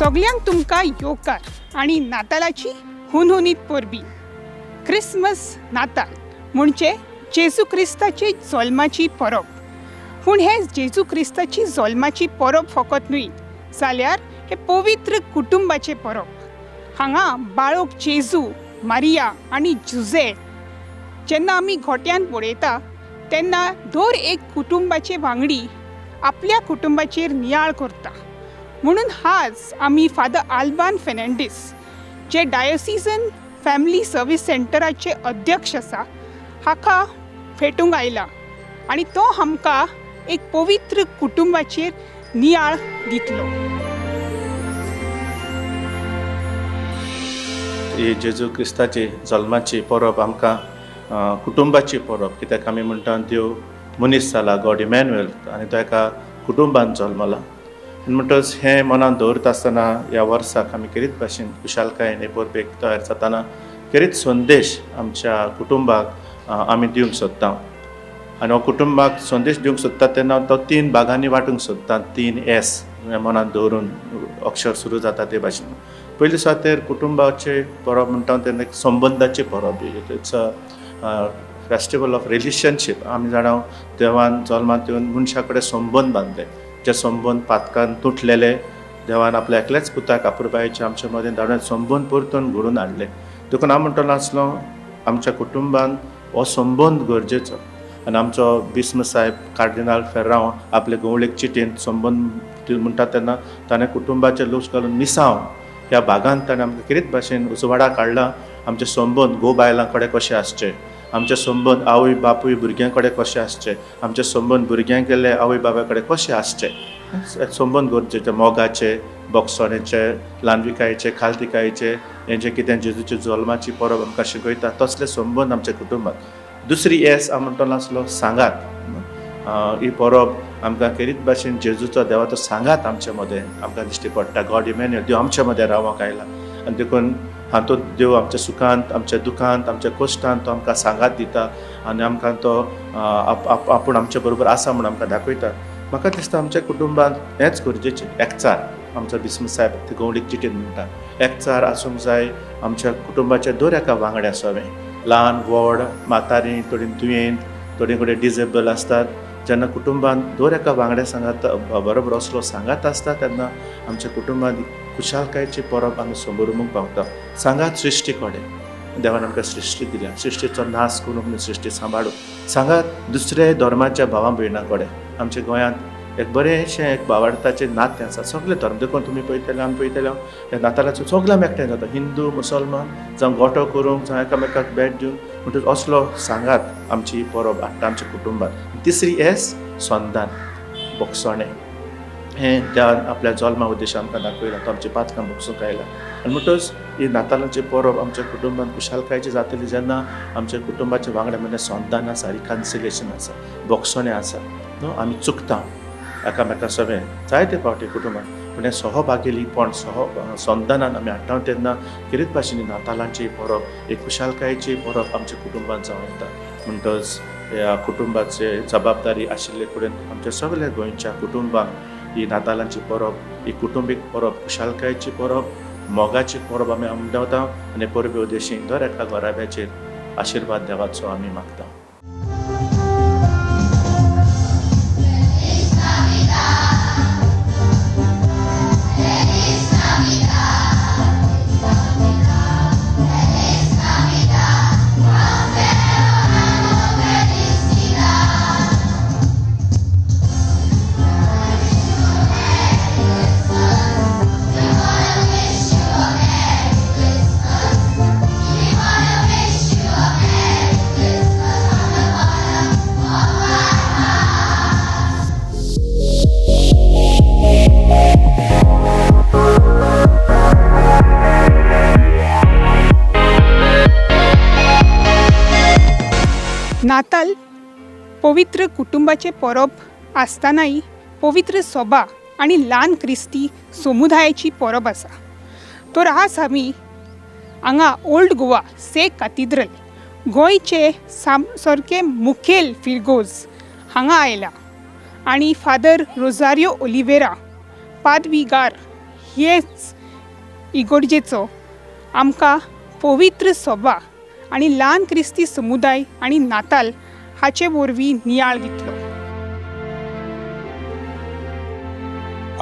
सगल्यांक तुमकां येवकार आनी नातालाची हुनहुनीत परबी. क्रिसमस नाताल म्हणजे जेजू क्रिस्ताची जल्माची परब. पूण हे जेजू क्रिस्ताची जल्माची परब फकत न्हय, जाल्यार हे पवित्र कुटुंबाचें परब. हांगा बाळक जेजू, मारिया आनी जुजे जेन्ना आमी गोट्यान पळयता तेन्ना दर एक कुटुंबाचे वांगडी आपल्या कुटुंबाचेर नियाळ करता. म्हणून आज आमी फादर आल्बान फेर्नांडीस जे डायोसिजन फॅमिली सर्वीस सेंटराचे अध्यक्ष आसा हाका भेटूंक आयला आनी तो आमकां एक पवित्र कुटुंबाचेर नियाळ दितलो. ही जेजू क्रिस्ताची जल्माची परब आमकां कुटुंबाची परब, कित्याक आमी म्हणटा देव मनीस जाला, गॉड इमॅन्युएल, आनी तो एका कुटुंबान जल्मला. म्हणटच हें मनांत दवरता आसतना ह्या वर्साक आमी खेरीत भाशेन खुशालकायेन हे परबेक तयार जातना खेरीत संदेश आमच्या कुटुंबाक आमी दिवंक सोदता. आनी हो कुटुंबाक संदेश दिवंक सोदता तेन्ना तो तीन भागांनी वांटूंक सोदता, तीन एस मनांत दवरून अक्षर सुरू जाता ते भाशेन. पयलीं सुवातेर कुटुंबाचे परब म्हणटा तेन्ना एक संबंदाचे परब, it's a festival of relationship. आमी जाणा देवान जल्मांत येवन मनशा कडेन संबंद बांदले, जे संबंद पातकान तुटलेले देवान आपल्या एकल्याच पुताक अपुरबायेचे आमच्या मदें धाडून संबंद परतून घडोवन हाडले. देखून हांव म्हणटलो आसलो आमच्या कुटुंबान हो संबंद गरजेचो. आनी आमचो बिस्म साहेब कार्दिनाल फेर्रांव आपले गवळीक चिटीन संबंद म्हणटा तेन्ना ताणें कुटुंबाचे लक्ष घालून मिसांव ह्या भागान ताणें आमकां खेरीत भाशेन उजवाडाक हाडला. आमचे संबंद घोव बायलां कडेन कशे आसचे, आमचे संबंद आवय बापूय भुरग्यां कडेन कशे आसचे, आमचे संबंद भुरग्यां गेल्ले आवय बापाय कडेन कशे आसचे, संबंद गरजेचे, मोगाचे, बोगसणेचे, ल्हानविकायेचे, खालतिकायेचे, हें जें कितें जेजूचे जल्माची परब आमकां शिकयता तसले संबंद आमच्या कुटुंबात. दुसरी एस हांव म्हणटलो आसलो सांगात. ही परब आमकां खेरीत भाशेन जेजूचो देवाचो सांगात आमचे मदें आमकां दिश्टी पडटा. गॉड इमॅन्युएल, देव आमच्या मदें रावंक आयला आनी देखून हातूंत देव आमच्या सुखांत, आमच्या दुखांत, आमच्या कश्टांत तो आमकां सांगात दिता आनी आमकां तो आपूण आमच्या बरोबर आसा म्हूण आमकां दाखयता. म्हाका दिसता आमच्या कुटुंबांत हेंच गरजेचें, एकचार. आमचो बिस्म साहेब ते गवळीक चिटीन म्हणटा एकचार आसूंक जाय आमच्या कुटुंबाच्या दर एका वांगड्या सवें, ल्हान व्हड, म्हातारी, थोडी दुयेंत, थोडे कडेन डिजेबल आसतात. जेन्ना कुटुंबांत दर एका वांगड्या सांगात बरोबर असलो सांगात आसता तेन्ना आमच्या कुटुंबांत खुशालकायेची परब आमी समोर पावता. सांगात सृश्टी कडेन, देवान आमकां सृश्टी दिल्या, सृश्टीचो नाश करूंक न्हय, सृश्टी सांबाळूंक. सांगात दुसरे धर्माच्या भावा भयणां कडेन. आमच्या गोंयांत एक बरेंशें एक भावार्थाचें नातें आसा सगळे धर्म, देखून तुमी पळयतले आमी पळयतले ह्या नातालाचो सगळे आमी एकठांय जाता, हिंदू मुसलमान जावं गोटो करूंक जावं एकामेकाक भेट दिवंक. म्हणटकच असलो सांगात आमची परब हाडटा आमच्या कुटुंबात. तिसरी एस संदान, बोगसणें. हें देवान आपल्या जल्मा उद्देश आमकां दाखयला, तो आमची पातकां भोगसूंक आयला. आनी म्हणटच ही नातालांची परब आमच्या कुटुंबान खुशालकायेची जातली जेन्ना आमच्या कुटुंबाच्या वांगडा मदीं संदान आसा, रिकन्सिलेशन आसा, बोगसणें आसा. न्हू आमी चुकता एकामेका सगळें जायते फावटी कुटुंबान, पूण हें सहभागीपण संदानान आमी हाडटा तेन्ना खेरीत भाशेन नातालांची परब एक खुशालकायेची परब आमच्या कुटुंबान जावं येता. म्हणटच ह्या कुटुंबाचे जबाबदारी आशिल्ले कडेन आमच्या सगल्या गोंयच्या कुटुंबांक ही नातालांची परब, ही कुटुंबीक परब, खुशालकायेची परब, मोगाची परब आमी आमदावता आनी परबे उद्देशी दर एका घराब्याचेर आशिर्वाद देवाचो आमी मागता. नाताल पवित्र कुटुंबाचे परब आसतनाय पवित्र सभा आनी ल्हान क्रिस्ती समुदायाची परब आसा. तर आज आमी हांगा ओल्ड गोवा से कातिद्रल गोंयचे सारके मुखेल फिरगोज हांगा आयला आनी फादर रोजारियो ओलिवेरा पादविगार हेच इगर्जेचो आमकां पवित्र सभा आनी ल्हान क्रिस्ती समुदाय आनी नाताल हाचे वरवीं नियाळ दितलो.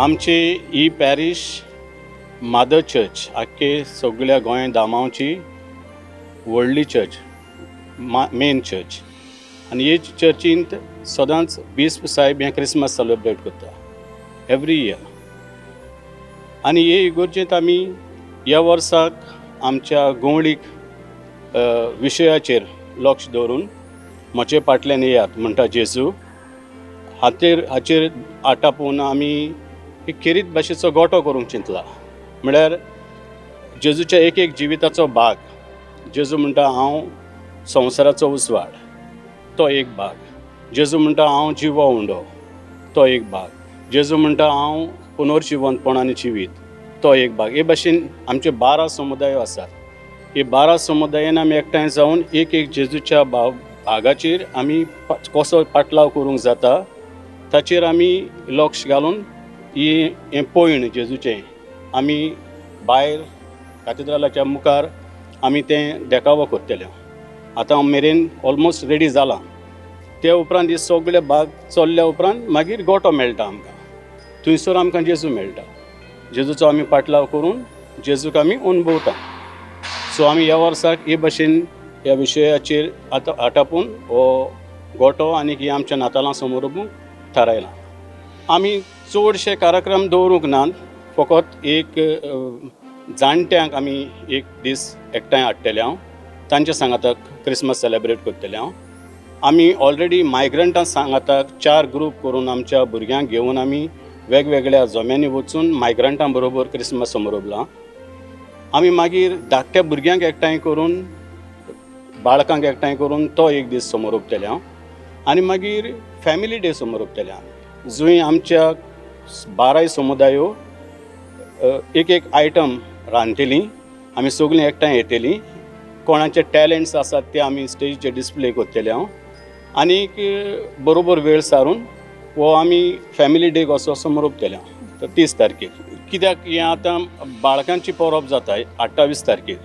आमची ही पॅरीश मादर चर्च आख्खे सगळ्या गोंय दामांवची व्हडली चर्च, मेन चर्च. आनी हे चर्चींत सदांच बिस्प साहेब हें क्रिसमस सेलिब्रेट करता एवरी इयर. आनी हे इगोर्जेंत आमी ह्या वर्साक आमच्या गोवळीक विशयाचेर लक्ष दवरून म्हजे फाटल्यान येयात म्हणटा जेजू हाचेर आटापून आमी एक खेरीत भाशेचो गोटो करूंक चिंतला. म्हळ्यार जेजूच्या एक एक जिविताचो भाग. जेजू म्हणटा हांव संवसाराचो उजवाड, तो एक भाग. जेजू म्हणटा हांव जिवो उंडो, तो एक भाग. जेजू म्हणटा हांव पुनर्जिवंतपण आनी जिवीत, तो एक भाग. हे भाशेन आमचे 12 समुदायो आसात. हे 12 समुदायान आमी एकठांय जावन एक एक जेजूच्या भागाचेर आमी कसो पाटलाव करूंक जाता ताचेर आमी लक्ष घालून हें पयण जेजूचें आमी भायर कातेद्रालाच्या मुखार आमी तें देखावो करतले. आतां मेरेन ऑलमोस्ट रेडी जालां. ते उपरांत हे सगळे भाग चल्ल्या उपरांत मागीर गोटो मेळटा आमकां, थंयसर आमकां जेजू मेळटा. जेजूचो आमी पाटलाव करून जेजूक आमी अनुभवता. सो आमी ह्या वर्साक हे भाशेन ह्या विशयाचेर आतां आटापून हो गोटो आनी ही आमच्या नातालां समारोंभूक थारायलां. आमी चडशे कार्यक्रम दवरूंक नात, फकत एक जाणट्यांक आमी एक दीस एकठांय हाडटले हांव, तांच्या सांगाताक क्रिसमस सेलेब्रेट करतले हांव. आमी ऑलरेडी मायग्रंटां सांगाताक 4 ग्रूप करून आमच्या भुरग्यांक घेवन आमी वेगवेगळ्या जम्यांनी वचून मायग्रंटां बरोबर क्रिसमस समरोबलां. आमी मागीर धाकट्या भुरग्यांक एकठांय करून, बाळकांक एकठांय करून तो एक दीस समरोपतले हांव. आनी मागीर फॅमिली डे समरोपतले आमी, जंय आमच्या 12 समुदायो एक एक आयटम रांदतलीं, आमी सगळीं एकठांय येतलीं, कोणाचे टॅलंट्स आसात ते आमी स्टेजीचेर डिस्प्ले करतले हांव. आनीक बरोबर वेळ सारून हो आमी फॅमिली डे कसो समरोपतले हांव तर 30 तारखेर. कित्याक हें आतां बाळकांची परब जाता 28 तारखेर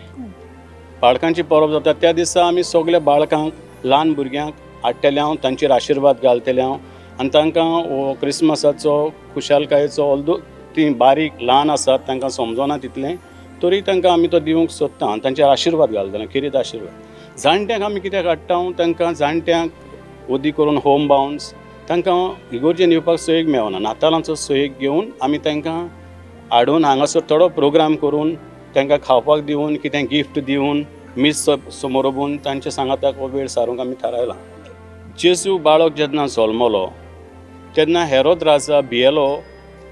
बाळकांची परब जाता. त्या दिसा आमी सगल्या बाळकांक, ल्हान भुरग्यांक हाडटले हांव, तांचेर आशिर्वाद घालतले हांव आनी तांकां हो क्रिसमसाचो खुशालकायेचो, ऑल्दो तीं बारीक ल्हान आसात तांकां समजना तितलें, तरी तांकां आमी तो दिवंक सोदता आनी तांचेर आशिर्वाद घालतले, खेरीत आशिर्वाद. जाणट्यांक आमी कित्याक हाडटा, तांकां जाणट्यांक ओदी करून होम बाउंड्स तांकां इगोर्जेन येवपाक सोयीक मेळना, नातालांचो सोयीक घेवन आमी तांकां हाडून हांगासर थोडो प्रोग्राम करून तांकां खावपाक दिवन, कितें गिफ्ट दिवन, मीस समरोबून तांच्या सांगाताक हो वेळ सारूंक आमी थारायलां. जेजू बाळक जेन्ना जल्मलो तेन्ना हेरोद राजा भियेलो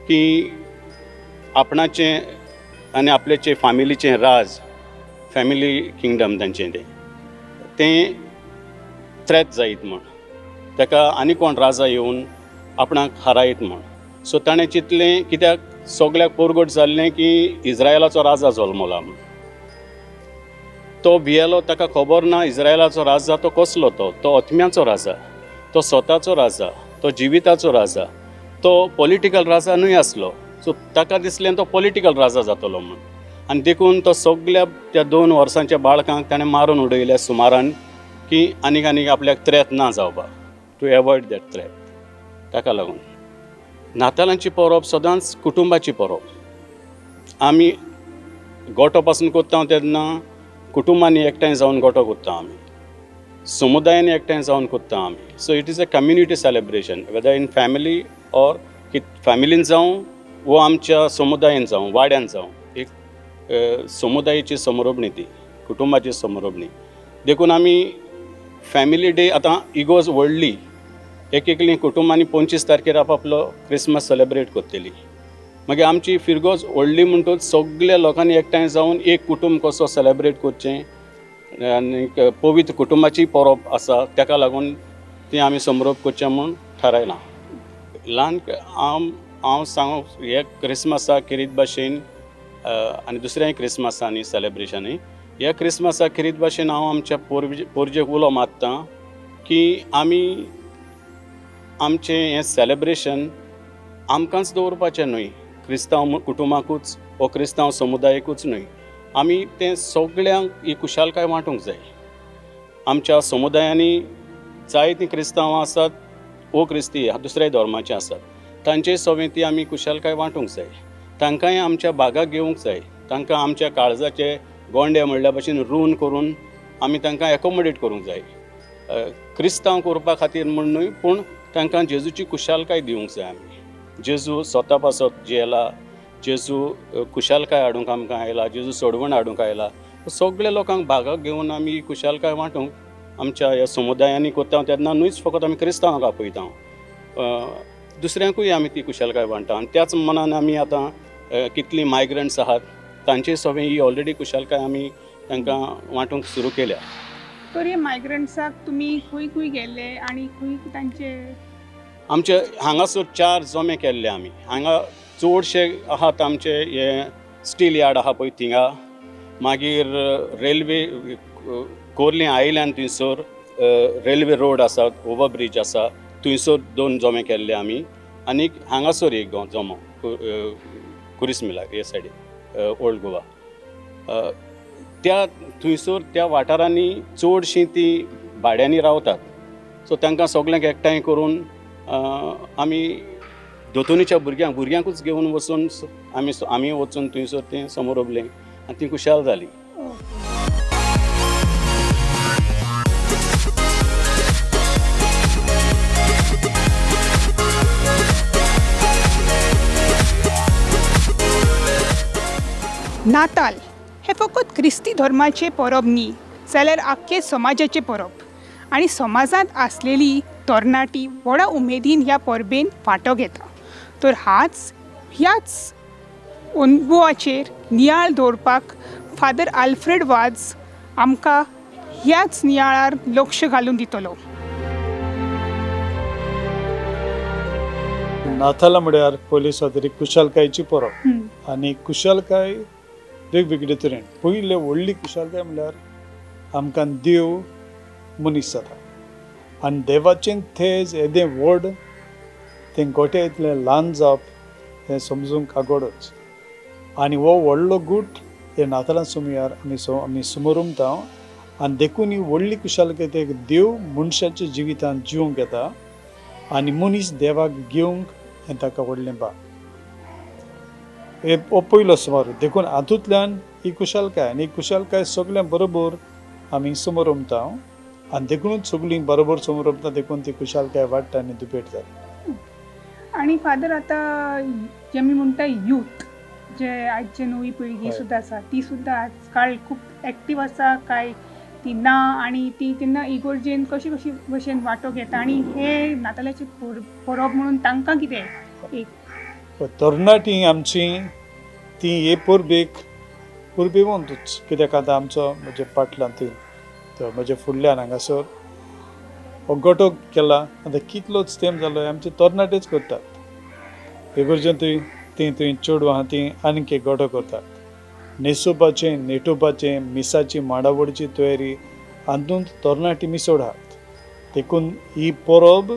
की आपणाचें आनी आपल्याचे फामिलीचें राज, फॅमिली किंगडम तांचें तें थ्रेट जायत म्हूण, ताका आनी कोण राजा येवन आपणाक हारायत म्हूण. सो ताणें चिंतलें, कित्याक सगळ्याक पोरगट जाल्लें की इज्रायलाचो राजा जल्मला म्हूण. तो भियेलो, ताका खबर ना इज्रायलाचो राजा तो कसलो, तो आत्म्याचो राजा, तो स्वताचो राजा, तो जिविताचो राजा, तो पॉलिटिकल राजा न्हय आसलो. सो ताका दिसलें तो पॉलिटिकल राजा जातलो म्हूण, आनी देखून तो सगल्या त्या 2 वर्सांच्या बाळकांक ताणें मारून उडयल्या सुमारान की आनीक आनीक आपल्याक थ्रेट ना जावपाक, टू एवॉयड that threat. ताका लागून नातालांची परब सदांच कुटुंबाची परब. आमी गोटो पासून करता तेन्ना कुटुंबांनी एकठांय जावन गोटो करता आमी, समुदायान एकठांय जावन करता आमी. So it is a community celebration, whether in family or फॅमिलीन जावं वो आमच्या समुदायेन जावं, वाड्यान जावं, एक समुदायाची समरोबणी ती, कुटुंबाची समरोबणी. देखून आमी फॅमिली डे आतां इगोज व्हडली एक एकली कुटुंबांनी 25 तारखेर आपआपलो क्रिसमस सेलेब्रेट करतली. मागीर आमची फिरगोज व्हडली म्हणटकच सगल्या लोकांनी एकठांय जावन एक कुटुंब कसो सेलेब्रेट करचें आनी पवित्र कुटुंबाची परब आसा ताका लागून ती आमी समरोप करचें म्हूण थारायलां. ल्हान हांव सांगू हे क्रिसमसाक खेरीत भाशेन आनी दुसऱ्याय क्रिसमसांनी सेलेब्रेशनूय ह्या क्रिसमसाक खेरीत भाशेन हांव आमच्या पोरजेक उलो मारता की आमी आमचें हें सेलेब्रेशन आमकांच दवरपाचें न्हय, क्रिस्तांव कुटुंबाकूच हो क्रिस्तांव समुदायकूच न्हय, आमी तें सगळ्यांक ही खुशालकाय वांटूंक जाय. आमच्या समुदायांनी जायतीं क्रिस्तांवां आसात, ओ क्रिस्ती दुसऱ्या धर्माचे आसात, तांचे सवें ती आमी खुशालकाय वांटूंक जाय. तांकांय आमच्या भागाक घेवंक जाय. तांकां आमच्या काळजाचे गोंडे म्हणल्या भशेन रून करून आमी तांकां एकोमोडेट करूंक जाय. क्रिस्तांव करपा खातीर म्हूण न्हय, पूण तांकां जेजूची खुशालकाय दिवंक जाय. आमी जेजू स्वता पासत जियेला, जेजू खुशालकाय हाडूंक आमकां आयला, जेजू सोडवण हाडूंक आयला. सगल्या लोकांक भागाक घेवन आमी ही खुशालकाय वांटूंक आमच्या ह्या समुदायांनी करता तेन्ना न्हूच फकत आमी क्रिस्तांवांक आपयता, दुसऱ्यांकूय आमी ती खुशालकाय वांट्टा. आनी त्याच मनान आमी आतां कितलीं मायग्रंट्स आहात तांचे सवें ही ऑलरेडी खुशालकाय आमी तांकां वांटूंक सुरू केल्या. तर हे मायग्रंट्साक तुमी खंय खंय गेल्ले आनी खंय तांचे? आमचे हांगासर 4 जमे केल्ले आमी. हांगा चडशे आहात आमचे हे स्टील यार्ड आहा पळय थिंगा, मागीर रेल्वे कोर्ली आयल्यान थंयसर रेल्वे रोड आसा, ओवर ब्रीज आसा, थंयसर 2 जमे केल्ले आमी. आनी हांगासर एक जमो कुरीस मिलाक हे सायडीन ओल्ड गोवा, त्या थंयसर त्या वाठारांनी चडशीं ती भाड्यांनी रावतात. सो तांकां सगल्यांक एकठांय करून आमी दोतोनीच्या भुरग्यांकूच घेवन वचून आमी वचून थंयसर तें समोरबलें आनी ती खुशाल जाली. नाताल हें फकत क्रिस्ती धर्माचें परब न्ही, जाल्यार आख्खे समाजाचें परब. आनी समाजांत आसलेली तरणाटी व्हडा उमेदीन ह्या परबेन वांटो घेता. तर ह्याच अनुभवाचेर नियाळ दवरपाक फादर आल्फ्रेड वाज आमकां ह्याच नियाळार लक्ष घालून दितलो. नातालां म्हळ्यार पयली सुवातेर खुशालकायेची परब आनी खुशालकाय वेगवेगळे तरेन. पयले व्हडली खुशालकाय म्हणल्यार आमकां देव मनीस जाता आनी देवाचें तेज येदें व्हड तें गोट्या इतलें ल्हान जावप हें समजूंक आगोडच. आनी हो व्हडलो गूट हे नातालां सुमयार आमी समोरमता आनी देखून ही व्हडली खुशालकाय ते देव मनशाच्या जिवितांत जिवंक येता आनी मनीस देवाक घेवंक हें ताका व्हडलें भाग. हे हो पयलो सुमार. देखून हातूंतल्यान ही खुशालकाय आनी ही खुशालकाय सगळ्यां बरोबर आमी समोरमता आनी देखूनच सगळीं बरोबर समोरमता, देखून ती खुशालकाय वाडटा आनी दुपेट जाता. आनी फादर, आतां जे आमी म्हणटा यूथ, जे आजचे नवी पिळगी सुद्दां आसा ती सुद्दां आजकाल खूब एक्टीव आसा काय ती ना, आनी ती तेन्ना इगोर्जेन कशी कशी भशेन वांटो घेता आनी हे नातालाचे परब म्हणून तांकां कितें एक? तरणाटी आमची ती हे परबेक परबेवंतूच, कित्याक आतां आमचो म्हज्या पाटल्यान थंय तर म्हज्या फुडल्यान हांगासर हो गोटो केला. आतां कितलोच तेंप जालो आमचे तरणाटेच करतात. इगोर्जेन थंय तीं थंय चेडवां आहा तीं आनीक एक गोटो करतात. न्हेसोवपाचें, नेटोवपाचें, मिसाची मांडावळची तयारी हातूंत तरणाटी मिसोड आहात. देखून ही परब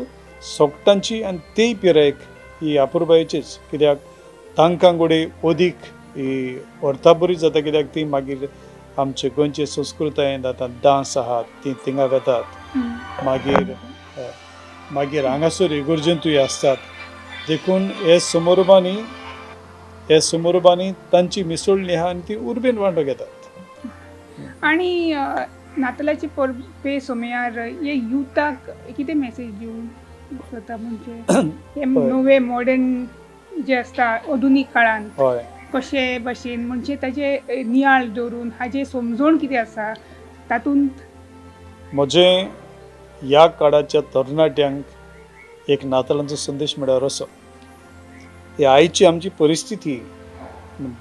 सोगटांची आनी तेय पिरायेक ही अपुरबायेचीच, कित्याक तांकां गोडे अदीक ही अर्थाबरी जाता, कित्याक ती मागीर आमचे गोंयचे संस्कृतायेंत आतां डांस आहात ती थिंगा वेतात, मागीर मागीर हांगासर इगोर्जेंतूय आसतात. देखून हे समारोभांनी तांची मिसळणी आहा आनी ती उर्बेन वांटो घेतात. आनी नातालाचे परबे सोमयार हे युथाक कितें मॅसेज दिवंक सोदता? म्हणजे हे नवे मॉडर्न जे आसता आधुनीक काळान कशे भशेन म्हणजे ताजे नियाळ दवरून हाजे समजोण कितें आसा तातूंत? म्हजें ह्या काळाच्या तरणाट्यांक एक नातालांचो संदेश म्हळ्यार असो, ही आयची आमची परिस्थिती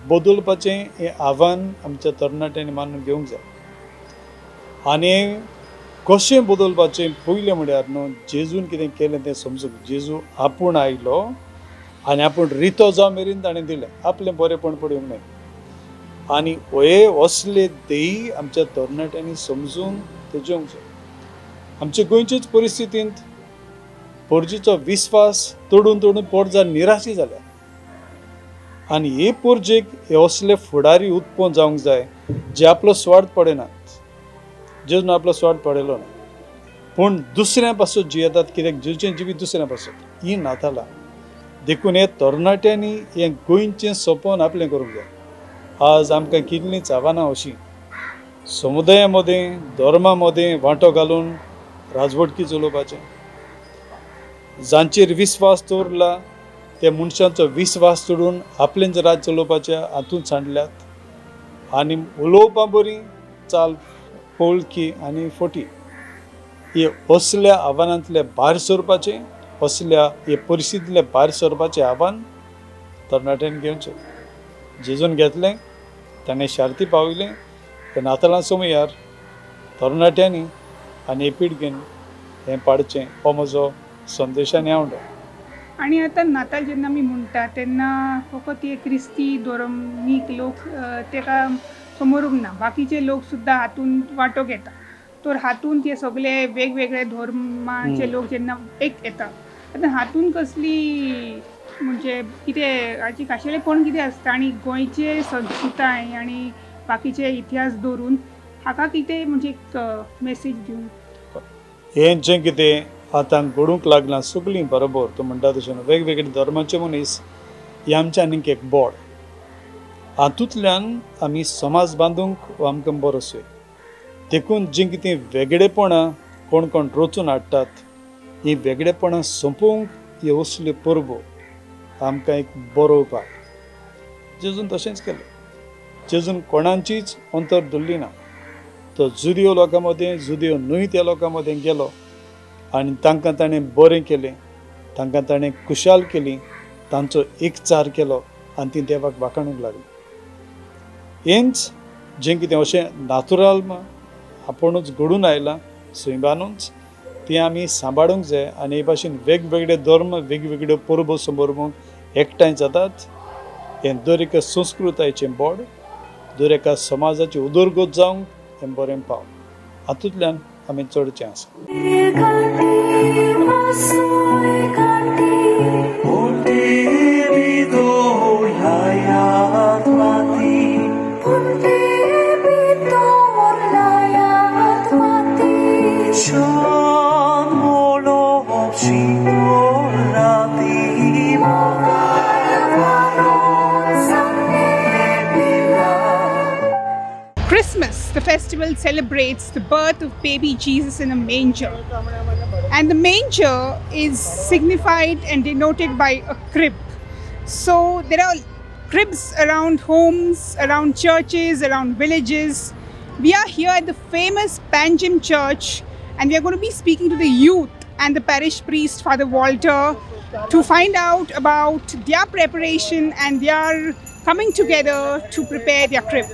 बदलपाचें हें आव्हान आमच्या तरणाट्यांनी मानून घेवंक जाय. आनी कशें बदलपाचें पयलें म्हळ्यार न्हू जेजून कितें केलें तें समजूंक. जेजू आपूण आयलो आनी आपूण रितो जावं मेरेन ताणें दिलें, आपलें बरेंपण पळोवंक न्हय. आनी हे असले देयी आमच्या तरणाट्यांनी समजून ते जेवंक जाय. आमचे गोंयचेच परिस्थितींत पोरजीचो विस्वास तोडून तोडून पोरजा निराशी जाल्या आनी हे पोरजेक हे असले फुडारी उत्पन्न जावंक जाय जे आपलो स्वार्थ पळयनात, जेजून आपलो स्वार्थ पळयलो ना, पूण दुसऱ्या पासून जियेतात, कित्याक जेजूचें जिवीत दुसऱ्या पासून ही नातालां. देखून हे तरणाट्यांनी हें गोंयचें सपन आपलें करूंक जाय. आज आमकां कितलींच आव्हानां अशीं समुदाया मदें, धर्मा मदें वांटो घालून राजवटकी चलोवपाचें, जांचेर विस्वास दवरला त्या मनशांचो विस्वास तोडून आपलें राज चलोवपाचें हातूंत सांडल्यात आनी उलोवपा बरी चाल पळकी आनी फोटी. हे असल्या आव्हानांतले भायर सरपाचें, असल्या हे परिस्थितींतले भायर सरपाचें आव्हान तरणाट्यांनी घेवचें. जेजून घेतलें, ताणें शार्ती पावयलें. त्या नातालां समयार तरणाट्यांनी आनी हे पिळगेन हें पाडचें हो म्हजो संदेश आनी आवडो. आनी आतां नाताल जेन्ना आमी म्हणटा तेन्ना फकत हे क्रिस्ती धर्मीक लोक तेका समोरूंक ना, बाकीचे लोक सुद्दां हातूंत वांटो घेता. तर हातूंत हे सगळे वेगवेगळे धर्माचे लोक जेन्ना एक येता, आतां हातूंत कसली म्हणजे कितें हाची खाशेलेपण कितें आसता आनी गोंयचे संस्कृताय आनी बाकीचे इतिहास दवरून हाका कितें म्हणजे एक मेसेज दिवन? हें जें कितें आतां घडूंक लागलां सगळीं बरोबर तूं म्हणटा तशें वेगवेगळे धर्माचे मनीस हे आमचें आनीक एक बोड, हातूंतल्यान आमी समाज बांदूंक आमकां बरो सोय. देखून जीं कितें वेगळेपणां कोण कोण रचून हाडटात, हीं वेगळेपणां सोंपोवंक ह्यो असल्यो परबो आमकां एक बरो उपाय. जेजून तशेंच केलें, जेजून कोणाचीच अंतर दवरली ना. तो जुदियो लोकां मदें, जुदियो न्हय त्या लोकां मदें गेलो आनी तांकां ताणें बरें केलें, तांकां ताणें खुशाल केली, तांचो एकचार केलो आनी तीं देवाक वाखाणूंक लागलीं. हेंच जें कितें अशें नातुराल आपुणूच घडून आयलां सैमानूच, तें आमी सांबाळूंक जाय. आनी हे भाशेन वेगवेगळे धर्म वेगवेगळ्यो परबो समोरमूंक एकठांय जातात. हें दर एका संस्कृतायेचें बोड, दर एका समाजाची उदरगत जावंक हें बरें पाव, हातूंतल्यान आमी चडचें आसा. Christmas, the festival celebrates the birth of baby Jesus in a manger. And the manger is signified and denoted by a crib. So there are cribs around homes, around churches, around villages. We are here at the famous Panjim Church, and we are going to be speaking to the youth and the parish priest, Father Walter, to find out about their preparation and their coming together to prepare their crib.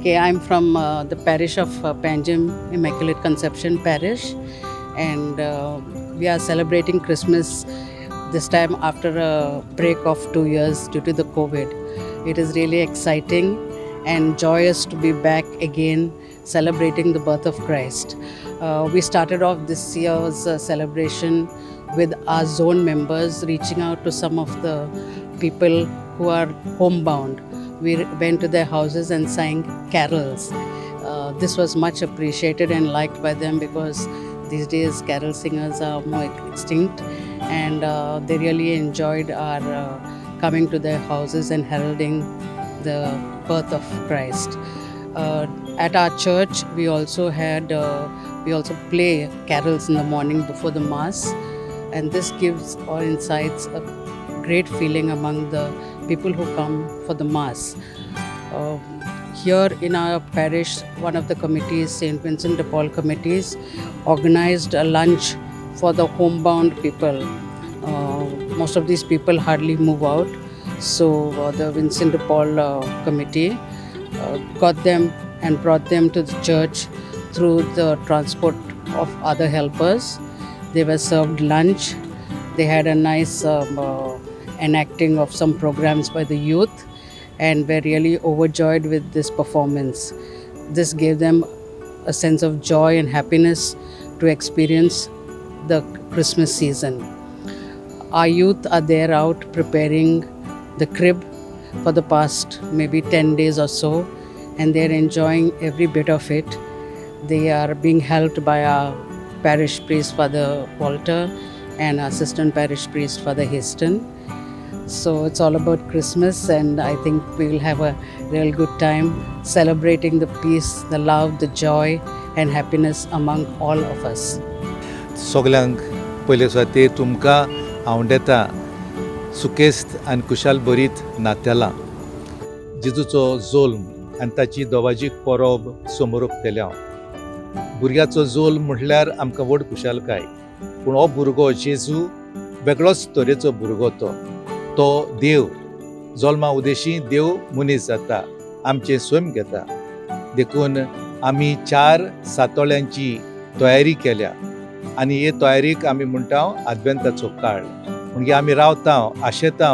Okay, I'm from the parish of Panjim, Immaculate Conception Parish, and we are celebrating Christmas this time after a break of 2 years due to the COVID. It is really exciting and joyous to be back again celebrating the birth of Christ. We started off this year's celebration with our zone members reaching out to some of the people who are homebound. We went to their houses and sang carols. This was much appreciated and liked by them because these days carol singers are more extinct, and they really enjoyed our coming to their houses and heralding the birth of Christ. At our church, we also had play carols in the morning before the mass, and this gives or incites a great feeling among the people who come for the mass. Here in our parish, one of the committees, St. Vincent de Paul committees, organized a lunch for the homebound people. Most of these people hardly move out, so the Vincent de Paul committee got them and brought them to the church through the transport of other helpers. They were served lunch. They had a nice enacting of some programs by the youth and were really overjoyed with this performance. This gave them a sense of joy and happiness to experience the Christmas season. Our youth are there out preparing the crib for the past maybe 10 days or so, and they're enjoying every bit of it. They are being helped by our parish priest, Father Walter, and assistant parish priest, Father Histon. So it's all about Christmas, and I think we will have a real good time celebrating the peace, the love, the joy, and happiness among all of us. सगल्यांक पयले सुवातेर तुमकां आवडेता सुकेस्त आनी खुशाल भरीत नातेलां. जेजूचो जोल्म आनी ताची दोवाजीक परब समोर केल्या. भुरग्याचो जोल्म म्हटल्यार आमकां व्हड खुशालकाय, पूण हो भुरगो जेजू वेगळोच तरेचो भुरगो. तो तो देव जल्मा उदेशी देव मनीस जाता, आमचें स्वयं घेता. देखून आमी चार सातोळ्यांची तयारी केल्या आनी हे तयारीक आमी म्हणटा आदवेंताचो काळ. म्हणजे आमी रावता, आशेता,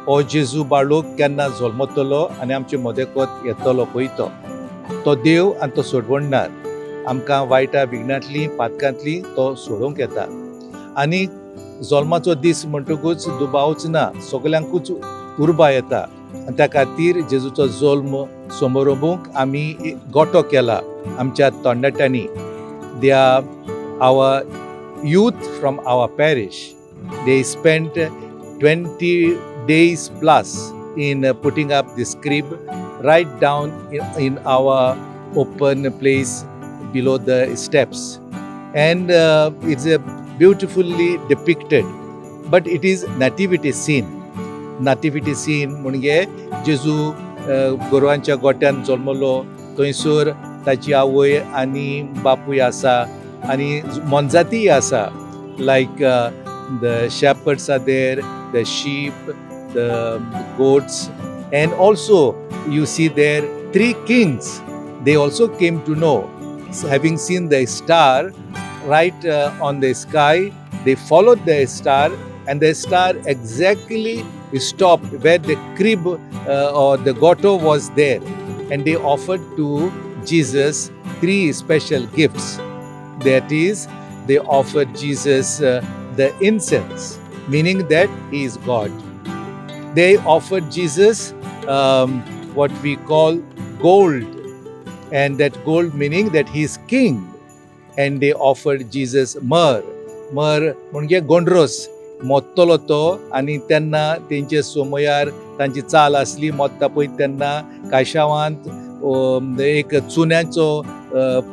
हो जेजू बाळूक केन्ना जल्मतलो आनी आमचे मदेकोत येतलो. पळय तो तो देव आनी तो सोडवणणार आमकां वायटा विघ्नांतली पातकांतली तो सोडोवंक येता. आनी जल्माचो दीस म्हणटकूच दुबावच ना, सगल्यांकूच उर्बा येता. आनी त्या खातीर जेजूचो जल्म समोरंबूंक आमी गोटो केला आमच्या तरणाट्यांनी. They are our youth from our parish. They spent 20 days plus in putting up this crib right down in our open place below the steps. And it's a beautifully depicted, but it is nativity scene. Nativity scene म्हणजे जेजू गोरवांच्या गोट्यान जल्मलो, थंयसर ताची आवय आनी बापूय आसा आनी मोनजातीय आसा, like the shepherds are there, the sheep, the goats, and also you see there three kings. They also came to know, having seen the star right on the sky, they followed the star, and the star exactly stopped where the crib or the grotto was there, and they offered to Jesus three special gifts. That is, they offered Jesus the incense, meaning that he is God. They offered Jesus what we call gold, and that gold meaning that he is king. And they offered Jesus myrrh. Myrrh म्हणजे गोंड्रोस. मोत्तलो तो आनी तेन्ना तेंचे सोमयार तांची चाल आसली, मोत्ता पळय तेन्ना काशावांत एक चुन्याचो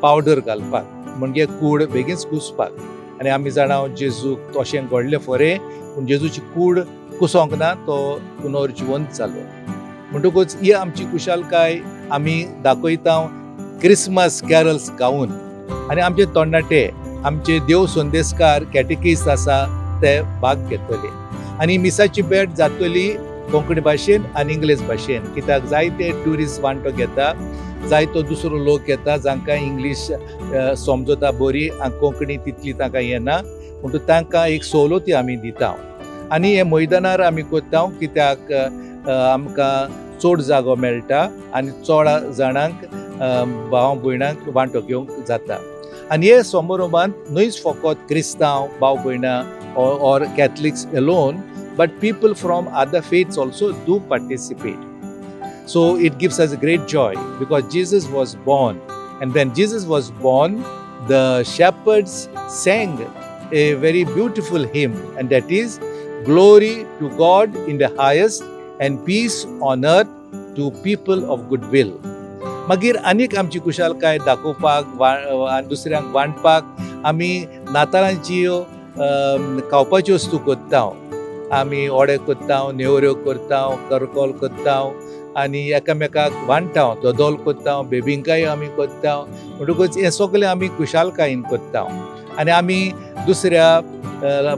पावडर घालपाक, म्हणजे कूड बेगीनच कुसपाक. आनी आमी जाणा जेजूक तशें घडलें फोरें, पूण जेजूची कूड कुसोंक ना, तो पुनर्जिवंत जालो. म्हणटकूच ही आमची खुशालकाय आमी दाखयता क्रिसमस कॅरल्स गावन. आनी आमचे तरणाटे, आमचे देव संदेशकार, कॅटेकिस्ट आसा, ते भाग घेतले आनी मिसाची भेट जातली कोंकणी भाशेन आनी इंग्लीश भाशेन, कित्याक जायते ट्युरिस्ट वांटो घेता, जायतो दुसरो लोक येता जांकां इंग्लीश समजता बरी आनी कोंकणी तितली तांकां येना, म्हणटूच तांकां एक सवलती आमी दिता. आनी हे मैदानार आमी करता कित्याक आमकां चड जागो मेळटा आनी चड जाणांक, भाव भयणांक वांटो घेवंक जाता. आनी हे समारंभात न्हयच फकत क्रिस्तांव भाव भयणां or Catholics alone, but people from other faiths also do participate. So it gives us great joy because Jesus was born. And when Jesus was born, the shepherds sang a very beautiful hymn, and that is, "Glory to God in the highest and peace on earth to people of goodwill." मागीर आनीक आमची खुशालकाय दाखोवपाक वा दुसऱ्यांक वांटपाक आमी नातालांची खावपाच्यो वस्तू करता. आमी ओडे करता, नेवऱ्यो करता, करकोल करता आनी एकामेकाक वांट्टा, दोदोल करता, बेबिंकाय आमी करता. म्हणटकूच हें सगळें आमी खुशालकायेन करता. आनी आमी दुसऱ्या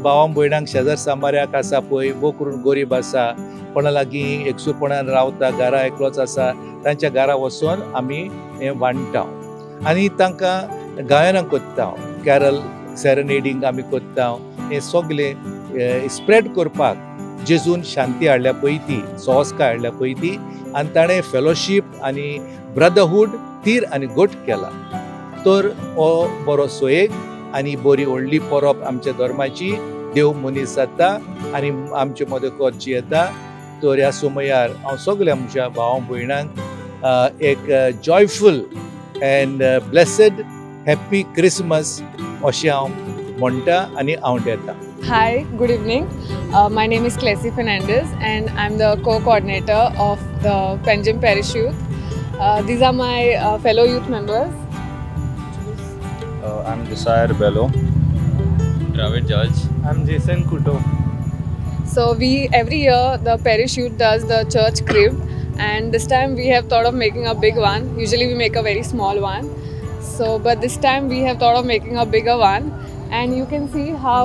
भावां भयणांक, शेजार सामाऱ्याक आसा पळय, भोव करून गरीब आसा. कोणा लागीं एकसूरपणान रावता, घरा एकलोच आसा, तांच्या घरा वचोन आमी हें वांट्टा आनी तांकां गायनां कोत्ता, कॅरल सेरेनेडींग आमी कोत्ता. हें सगलें स्प्रेड करपाक जेजून शांती हाडल्या पळय ती, सवस्काय हाडल्या पळय ती, आनी ताणें फेलोशीप आनी ब्रदरहूड तीर आनी गोट केला. तर हो बरो सोयेक आनी बरी व्हडली परब आमच्या धर्माची. देव मनीस जाता आनी आमचे मदें जियेता. तर ह्या समयार हांव सगल्या म्हज्या भाव भयणांक एक joyful and blessed happy Christmas अशें हांव म्हणटा आनी आंवडेता. Hi, good evening. My name is Clessy Fernandez and I'm the co-coordinator of the Panjim Parish Youth. These are my fellow youth members. I'm Desire Bello. Dravid George. I'm Jason Kuto. So we every year the parish youth does the church crib, and this time we have thought of making a big one. Usually we make a very small one. So but this time we have thought of making a bigger one, and you can see how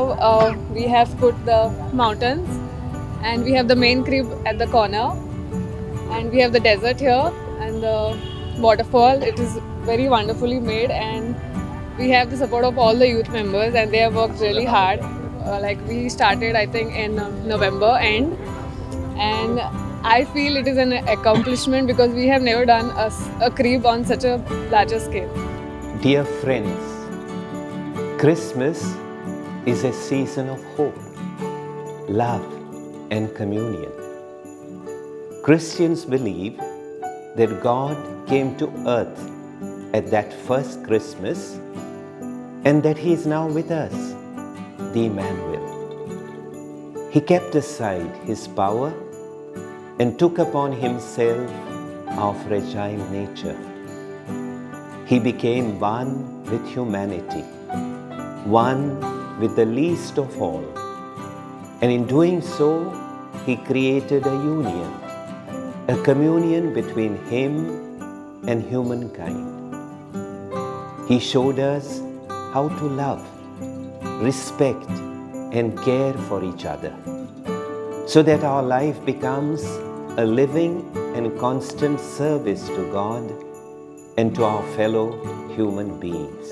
we have put the mountains, and we have the main crib at the corner, and we have the desert here and the waterfall. It is very wonderfully made, and we have the support of all the youth members, and they have worked really hard. Like we started, I think, in November end, and I feel it is an accomplishment because we have never done a crib on such a larger scale. Dear friends, Christmas is a season of hope, love, and communion. Christians believe that God came to earth at that first Christmas and that He is now with us, the Emmanuel. He kept aside His power and took upon Himself our fragile nature. He became one with humanity, one with the least of all. And in doing so, He created a union, a communion between Him and humankind. He showed us how to love, respect, and care for each other, so that our life becomes a living and constant service to God and to our fellow human beings.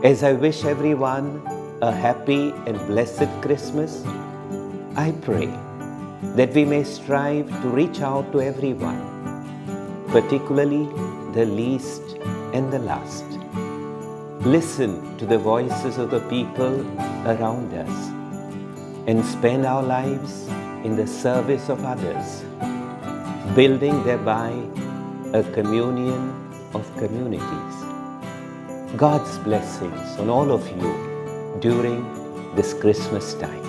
As I wish everyone a happy and blessed Christmas, I pray that we may strive to reach out to everyone, particularly the least and the last. Listen to the voices of the people around us and spend our lives in the service of others, building thereby a communion of communities. God's blessings on all of you during this Christmas time.